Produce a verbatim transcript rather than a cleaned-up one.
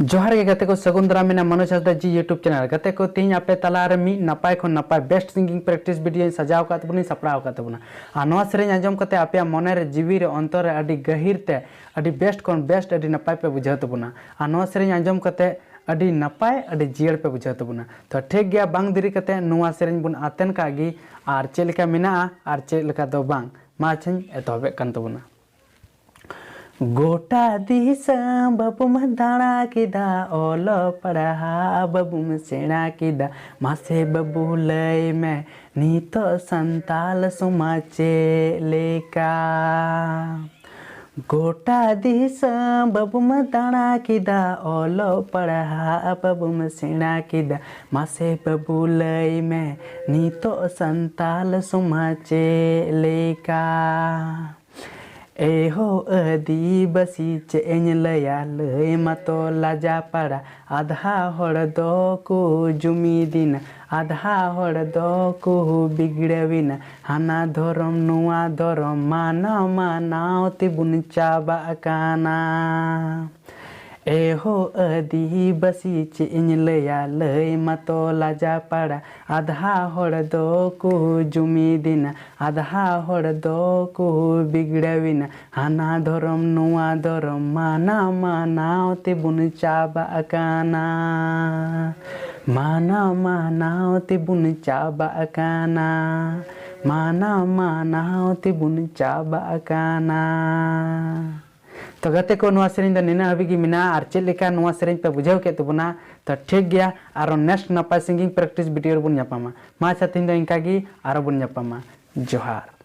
ᱡᱚᱦᱟᱨ ᱜᱮ ᱜᱟᱛᱮ ᱠᱚ, ᱥᱟᱹᱜᱩᱱ ᱫᱟᱨᱟᱢ ᱢᱮᱱᱟᱜᱼᱟ ᱢᱚᱱᱳᱡᱽ ᱦᱟᱸᱥᱫᱟ ᱡᱤ YouTube channel᱾ ᱜᱟᱛᱮ ᱠᱚ, ᱛᱮᱦᱮᱧ ᱟᱯᱮ ᱛᱟᱞᱟ ᱨᱮ ᱢᱤᱫ ᱱᱟᱯᱟᱭ ᱠᱷᱚᱱ ᱱᱟᱯᱟᱭ best singing practice video ᱤᱧ ᱥᱟᱡᱟᱣ ᱟᱠᱟᱫ ᱛᱟᱵᱚᱱᱟᱧ, ᱥᱟᱯᱲᱟᱣ ᱟᱠᱟᱫ ᱛᱟᱵᱚᱱᱟ᱾ ᱟᱨ ᱱᱚᱣᱟ ᱥᱮᱨᱮᱧ ᱟᱸᱡᱚᱢ ᱠᱟᱛᱮ ᱟᱯᱮᱭᱟᱜ ᱢᱚᱱᱮ ᱨᱮ, ᱡᱤᱣᱤ ᱨᱮ, ᱚᱱᱛᱚᱨ ᱨᱮ ᱟᱹᱰᱤ ᱜᱟᱹᱦᱤᱨ ᱛᱮ, ᱟᱹᱰᱤ best ᱠᱷᱚᱱ best, ᱟᱹᱰᱤ ᱱᱟᱯᱟᱭ ᱯᱮ ᱵᱩᱡᱷᱟᱹᱣ ᱛᱟᱵᱚᱱᱟ᱾ ᱟᱨ ᱱᱚᱣᱟ ᱥᱮᱨᱮᱧ ᱟᱸᱡᱚᱢ ᱠᱟᱛᱮ ᱟᱹᱰᱤ ᱱᱟᱯᱟᱭ, ᱟᱹᱰᱤ ᱡᱤᱭᱟᱹᱲ ᱯᱮ ᱵᱩᱡᱷᱟᱹᱣ ᱛᱟᱵᱚᱱᱟ᱾ ᱛᱚ ᱴᱷᱤᱠ ᱜᱮᱭᱟ, ᱵᱟᱝ ᱫᱮᱨᱤ ᱠᱟᱛᱮ ᱱᱚᱣᱟ ᱥᱮᱨᱮᱧ ᱵᱚᱱ ᱟᱛᱮᱱ ᱠᱟᱜ ᱜᱮ, ᱟᱨ ᱪᱮᱫ ᱞᱮᱠᱟ ᱢᱮᱱᱟᱜᱼᱟ ᱟᱨ ᱪᱮᱫ ᱞᱮᱠᱟ ᱫᱚ ᱵᱟᱝ, ᱢᱟ ᱟᱪᱪᱷᱟᱧ ᱮᱛᱚᱦᱚᱵᱮᱫ ᱠᱟᱱ ᱛᱟᱵᱚᱱᱟ᱾ ᱜᱚᱴᱟ ᱫᱤᱥᱚᱢ ᱵᱟᱹᱵᱩᱢ ᱫᱟᱬᱟ ᱠᱮᱫᱟ, ᱚᱞᱚᱜ ᱯᱟᱲᱦᱟᱜ ᱵᱟᱹᱵᱩᱢ ᱥᱮᱬᱟ ᱠᱮᱫᱟ, ᱢᱟᱥᱮ ᱵᱟᱹᱵᱩ ᱞᱟᱹᱭ ᱢᱮ ᱱᱤᱛᱚᱜ ᱥᱟᱱᱛᱟᱞ ᱥᱚᱢᱟᱡᱽ ᱪᱮᱫ ᱞᱮᱠᱟ? ᱜᱚᱴᱟ ᱫᱤᱥᱚᱢ ᱵᱟᱹᱵᱩᱢ ᱫᱟᱬᱟ ᱠᱮᱫᱟ, ᱚᱞᱚᱜ ᱯᱟᱲᱦᱟᱜ ᱵᱟᱹᱵᱩᱢ ᱥᱮᱬᱟ ᱠᱮᱫᱟ, ᱢᱟᱥᱮ ᱵᱟᱹᱵᱩ ᱞᱟᱹᱭ ᱢᱮ ᱱᱤᱛᱚᱜ ᱥᱟᱱᱛᱟᱞ ᱥᱚᱢᱟᱡᱽ ᱪᱮᱫ ᱞᱮᱠᱟ? ᱮᱦᱳ ᱟᱹᱫᱤᱵᱟᱹᱥᱤ ᱪᱮᱫ ᱤᱧ ᱞᱟᱹᱭᱟ, ᱞᱟᱹᱭ ᱢᱟᱛᱚ ᱞᱟᱡᱟ ᱯᱟᱲᱟ᱾ ᱟᱫᱷᱟ ᱦᱚᱲ ᱫᱚᱠᱚ ᱡᱩᱢᱤᱫᱤᱱᱟ, ᱟᱫᱷᱟ ᱦᱚᱲ ᱫᱚᱠᱚ ᱵᱤᱜᱽᱲᱟᱹᱣᱤᱱᱟ᱾ ᱦᱟᱱᱟ ᱫᱷᱚᱨᱚᱢ ᱱᱚᱣᱟ ᱫᱷᱚᱨᱚᱢ ᱢᱟᱱᱟᱣ ᱢᱟᱱᱟᱣ ᱛᱮᱵᱚᱱ ᱪᱟᱵᱟᱜ ᱠᱟᱱᱟ᱾ ᱮᱦᱳ ᱟᱹᱫᱤᱵᱟᱹᱥᱤ ᱪᱮᱫ ᱤᱧ ᱞᱟᱹᱭᱟ, ᱞᱟᱹᱭ ᱢᱟᱛᱚ ᱞᱟᱡᱟ ᱯᱟᱲᱟ᱾ ᱟᱫᱷᱟ ᱦᱚᱲ ᱫᱚᱠᱚ ᱡᱩᱢᱤᱫᱤᱱᱟ, ᱟᱫᱷᱟ ᱦᱚᱲ ᱫᱚᱠᱚ ᱵᱤᱜᱽᱲᱟᱹᱣᱤᱱᱟ᱾ ᱦᱟᱱᱟ ᱫᱷᱚᱨᱚᱢ ᱱᱚᱣᱟ ᱫᱷᱚᱨᱚᱢ ᱢᱟᱱᱟᱣ ᱢᱟᱱᱟᱣ ᱛᱮᱵᱚᱱ ᱪᱟᱵᱟᱜ ᱠᱟᱱᱟ᱾ ᱢᱟᱱᱟᱣ ᱢᱟᱱᱟᱣ ᱛᱮᱵᱚᱱ ᱪᱟᱵᱟᱜ ᱠᱟᱱᱟ᱾ ᱢᱟᱱᱟᱣ ᱢᱟᱱᱟᱣ ᱛᱮᱵᱚᱱ ᱪᱟᱵᱟᱜ ᱠᱟᱱᱟ᱾ ᱛᱚ ᱜᱟᱛᱮ ᱠᱚ, ᱱᱚᱣᱟ ᱥᱮᱨᱮᱧ ᱫᱚ ᱱᱤᱱᱟᱹᱜ ᱦᱟᱹᱵᱤᱡ ᱜᱮ ᱢᱮᱱᱟᱜᱼᱟ᱾ ᱟᱨ ᱪᱮᱫ ᱞᱮᱠᱟ ᱱᱚᱣᱟ ᱥᱮᱨᱮᱧ ᱯᱮ ᱵᱩᱡᱷᱟᱹᱣ ᱠᱮᱫ ᱛᱟᱵᱚᱱᱟ? ᱛᱚ ᱴᱷᱤᱠ ᱜᱮᱭᱟ, ᱟᱨᱚ next ᱱᱟᱯᱟᱭ singing practice video ᱨᱮᱵᱚᱱ ᱧᱟᱯᱟᱢᱟ᱾ ᱢᱟ ᱟᱪᱪᱷᱟ, ᱛᱮᱦᱮᱧ ᱫᱚ ᱤᱱᱠᱟ ᱜᱮ, ᱟᱨᱚ ᱵᱚᱱ ᱧᱟᱯᱟᱢᱟ᱾ ᱡᱚᱦᱟᱨ᱾